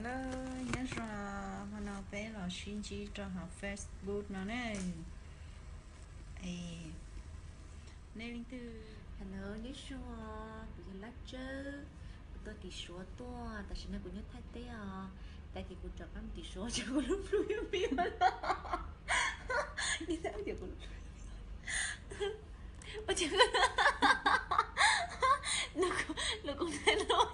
Nyob zoo, hmo no peb los sib ntsib rau hauv Facebook no ne. Nej leej twg? Hello, nyob zoo, kuv yog Laj Tsawb, kuv tuaj tim Suav tuaj, tam sim no kuv nyob Thaib teb os. Tag kis kuv rov qab mus tim Suav, kuv lub plhu yuav pib los. Nws txhais tias kuv lub plhu, ua cas nws kuv nws kuv nws lub.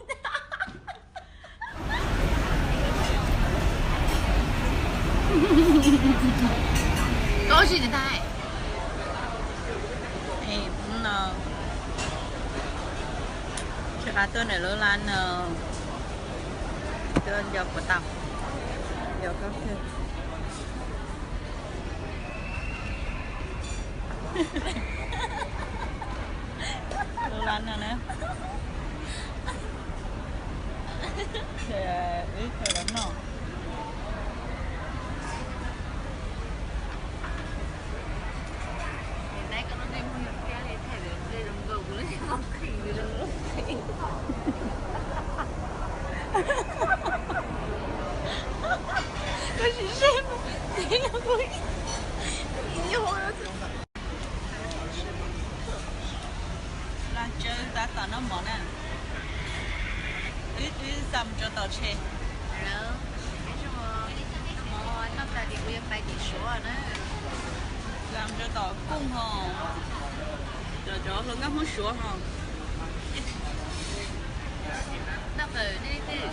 Koj ua tsi ntawd? Hnub no tsis qab tuaj ntawm lub lab no, tuaj nco puas tau, nco koj kawg. Lub lab no na, wb khaws los noj. Koj sim saib, Laj Tsawb tab tom noj mov na. Wb, wb xa mus rau tom tsheb. Noj mov noj tas ces kuv yuav pais tim Suav na. Xa mus rau tom Kooj ho, cov, cov hluas nkauj Hmoob Suav ho. Noj fawm nej twg?